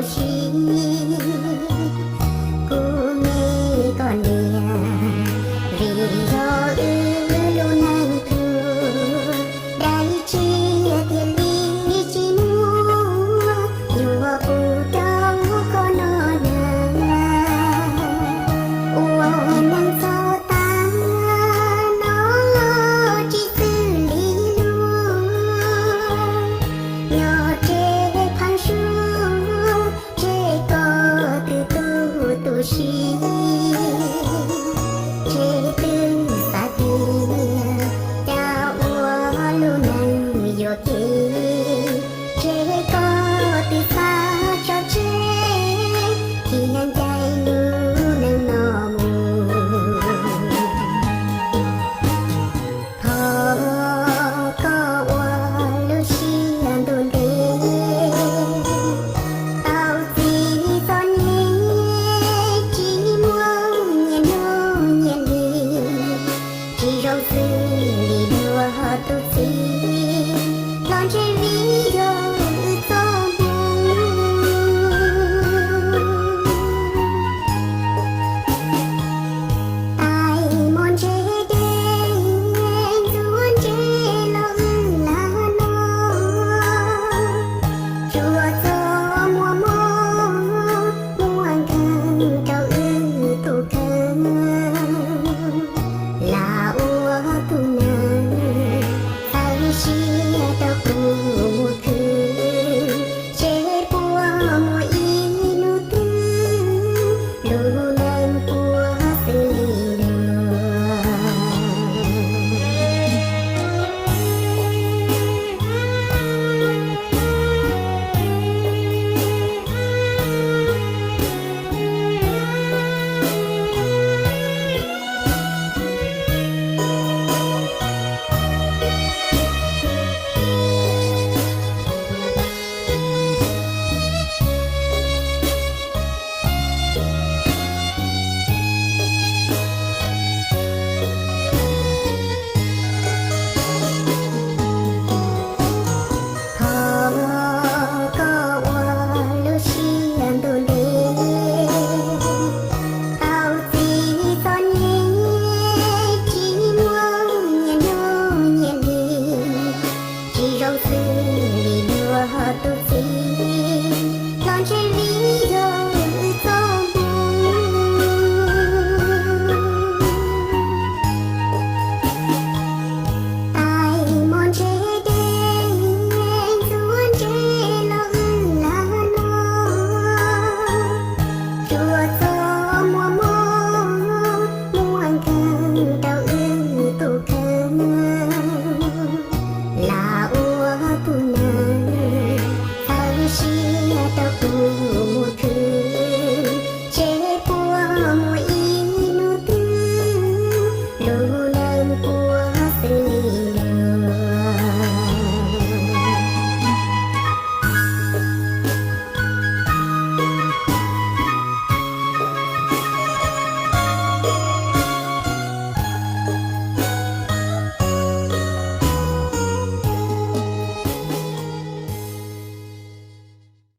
Tsis, kuv me koj niam, vim yog wb lub neej pluag, dab tsi thiaj li tsis muaj, yuav kuv rau koj no na. Ua neej txog tav no los tsis xws li luag, nyob tsev pheeb suab, tseg koj twb tu tu siab, tseg twb xav tias cas ua lub neej yuam kev, tseg koj twb xav tso tseg, thiaj ncaim lub neej no mus. Thov koj ua lub siab ntuj ntev, tau txiv txom nyem, tsis muaj nyias hnub nyias hli, tsis zoo xws li luag tus txiv, los ntshe vim yog wb txoj hmoo. Tais muaj ntse dej, ntxuav ntse los wb lag no, tsuas txog muaj mob, muaj nkeeg rau wb tus kheej, lam ua tus neeg, txhawb siab rau kuv mus khwv, seb puas muaj ib hnub twg, lub neej puas xws li luag. Thov koj ua lub siab ntuj ntev, tau txiv txom nyem, tsis muaj nyias hnub nyias hli, tsis zoo xws li luag tus txiv, los ntshe vim yog wb txoj hmoo. Tais muaj ntse dej, ntxuav ntse los wb lag no, tsuas txog muaj mob, muaj nkeeg rau wb tus kheej, lam ua tus neeg, txhawb siab rau kuv mus khwv, seb puas muaj ib hnub twg, lub